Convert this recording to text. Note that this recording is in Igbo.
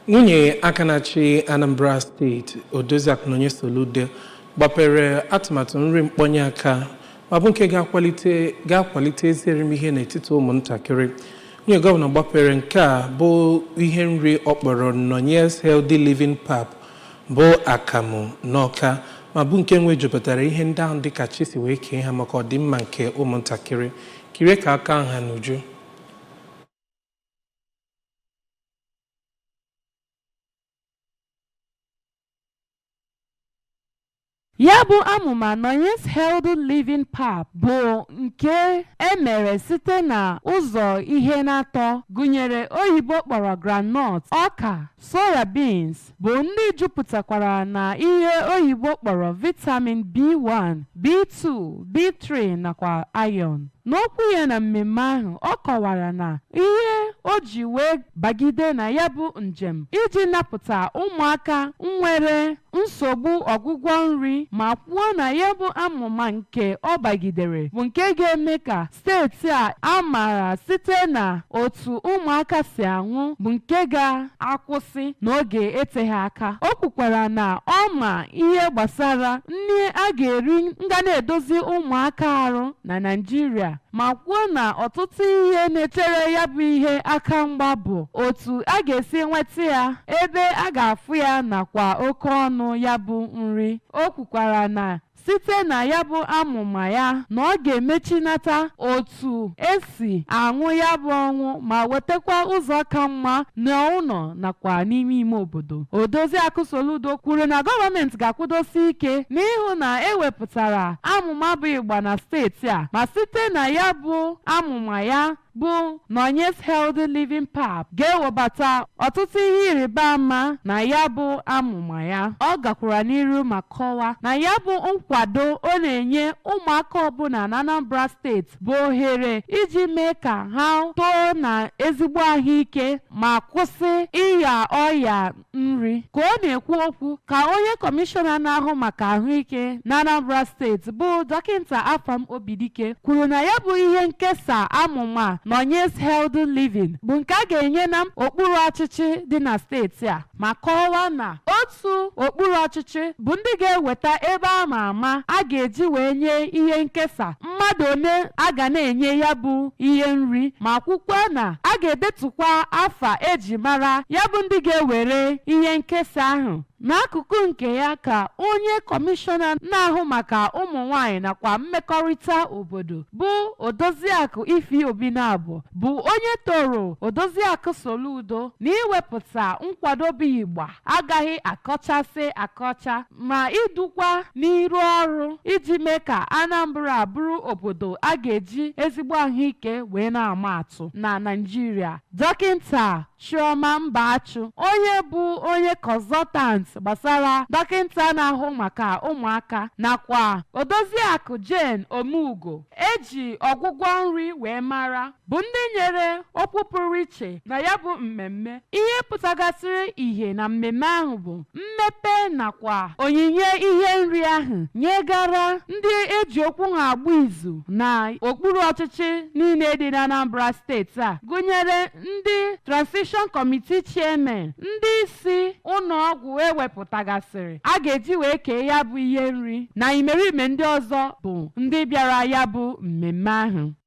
Nwunye aka na-achị Anambra Steeti, Odoziakụ Nonye Soludo, gbapere atụmatụ nri mkpọnye aka ma bụ nke ga-akwalite ezi erimihe n'etiti ụmụntakịrị. Nwunye gọvanọ gbapere nke a bụ ihe nri ọ kpọrọ Nonye's Healthy Living Pap, bụ akamụ n'Ọka, ma bụ nke nwejupụtara ihe ndị ahụ dịka chi si wee kee ha maka ọdịmma nke ụmụntakịrị. Kirie ka aka ha n'uju. Ya bụ amụma Nonye's Healthy Living Pap bụ nke e mere site na ụzọ ihe na-atọ gụnyere oyibo kpọrọ groundnut, ọka, soya beans, bụ ndị jupụtakwara na ihe oyibo kpọrọ vitamin B1, B2, B3 nakwa iron. N'okwu ya na mmemme ahụ, ọ kọwara na ihe o ji wee bagide na ya bụ njem iji napụta ụmụaka nwere nsogbu ọgwụgwọ nri, ma kwuo na ya bụ amụma nke ọ bagidere bụ nke ga-eme ka steeti a a maara site na otu ụmụaka si anwụ bụ nke ga-akwụsị n'oge eteghị aka. O kwukwara na ọ ma ihe gbasara nri a ga-eri nga na-edozi ụmụaka arụ na Naịjirịa, ma kwuo na ọtụtụ ihe na-echere ya bụ ihe aka mgba bụ otu a ga-esi nweta ya, ebe a ga-afụ ya, nakwa oke ọnụ ya bụ nri. O kwukwara na site na ya bụ amụma ya na ọ ga-emechinata otu esi aṅụ ya bụ ọnwụ ma wetakwa ụzọ ka mma n'ụlọ nakwa n'ime ime obodo. Odoziakụ Soludo kwuru na gọọmenti ga-akwụdosi ike n'ihu na ewepụtara amụma bụ ịgba na steeti a, ma site na ya bụ amụma ya bụ Nonye's Healthy Living Pap ga-ewebata ọtụtụ ihe ịrịba ama na ya bụ amụma ya. Ọ gakwara n'iru ma kọwaa na ya bụ nkwado ọ na-enye ụmụaka ọbụla na Anambra Steeti bụ ohere iji mee ka ha too na ezigbo ahụike ma kwụsị ịya ọya nri. Ka ọ na-ekwu okwu ka onye kọmishọna na-ahụ maka ahụike na Anambra Steeti bụ Dọkịta Afam Obidike kwuru na ya bụ ihe nkesa amụma Nonye's Healthy Living bụ nke a ga-enye na okpuru ọchịchị dị na steeti a, ma kọwaa na otu okpuru ọchịchị bụ ndị ga-eweta ebe a ma ama a ga-eji wee nye ihe nkesa mmadụ one a ga na-enye ya bụ ihe nri, ma kwukwa na a ga-edetukwa afa eji mara ya bụ ndị ga-ewere ihe nkesa ahụ. N'akụkụ nke ya, ka onye kọmishọna na-ahụ maka ụmụ nwanyị nakwa mmekọrịta obodo bụ Odoziakụ Ify Obinabo bụ onye toro Odoziakụ Soludo na iwepụta nkwado bụ ịgba agaghị akọchasị akọcha ma idukwa n'iru ọrụ iji mee ka Anambra bụrụ obodo a ga-eji ezigbo ahụike wee na-ama atụ na Naịjirịa. Dọkịta Chioma Mbachu, onye bụ onye consultant gbasara dọkịta na-ahụ maka ụmụaka, nakwa Odoziakụ Jane Omugo eji ọgwụgwọ nri wee mara, bụ ndị nyere okwu pụrụ iche na ya bụ mmemme. Ihe pụtagasịrị ìhè na mmemme ahụ bụ mmepe nakwa onyinye ihe nri ahụ nyegara ndị eji okwu ha agba izu na okpuru ọchịchị niile dị na Anambra Steeti a, gụnyere ndị Transition Committee Chairman, ndị isi ụlọọgwụ ewepụtagasịrị a ga-eji wee kee ya bụ ihe nri, na imerime ndị ọzọ bụ ndị bịara ya bụ mmemme ahụ.